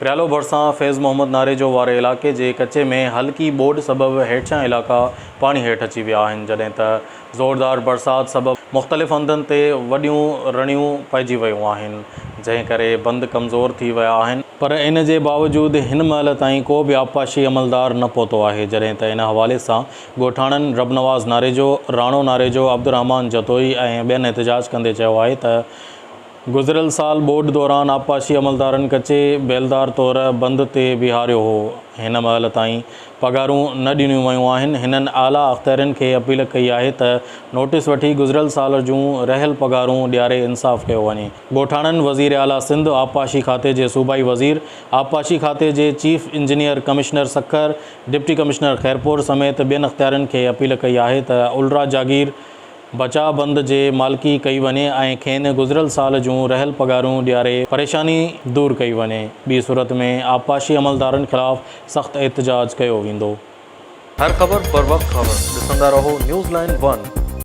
ريالو ڀرسان فيض محمد ناريجو واري علائقي جي ڪچي ۾ هلڪي ٻوڏ سبب هيٺيان علائقا پاڻي هيٺ اچي ويا آهن، جڏهن ته زوردار برسات سبب مختلف هنڌن تي وڏيون رڻيون پئجي ويون آهن، جنهن ڪري بند ڪمزور ٿي ويا آهن، پر ان جي باوجود هن مهل تائين ڪو به آبپاشي عملدار نه پهتو آهي، جڏهن ته ان حوالي سان ڳوٺاڻن ربنواز ناريجو، راڻو ناريجو، عبدالرحمان جتوئي ۽ ٻين احتجاج ڪندي چيو آهي ته گذريل سال ٻوڏ دوران آبپاشي عملدارن ڪچي بيلدار طور بند تي بيهاريو هو، هن مهل تائين پگهارون نه ڏنيون ويون آهن، هنن اعليٰ اختيارين کي اپيل ڪئي آهي ته نوٽيس وٺي گذريل سال جون رهيل پگهارون ڏياري انصاف ڪيو وڃي. ڳوٺاڻن وزير اعليٰ سنڌ، آبپاشي کاتي جي صوبائي وزير، آبپاشي کاتي جي chief engineer, commissioner Sukkur, deputy commissioner Khairpur سميت ٻين اختيارين کي اپيل ڪئي آهي ته الرا جاگير بچاء بند جي مالڪي ڪئي وڃي ۽ کين گذريل سال جون رهيل پگهارون ڏياري پريشاني دور ڪئي وڃي، ٻي صورت ۾ آبپاشي عملدارن خلاف سخت احتجاج ڪيو ويندو. هر خبر بروقت خبر ڏسندا رهو نيوز لائين ون.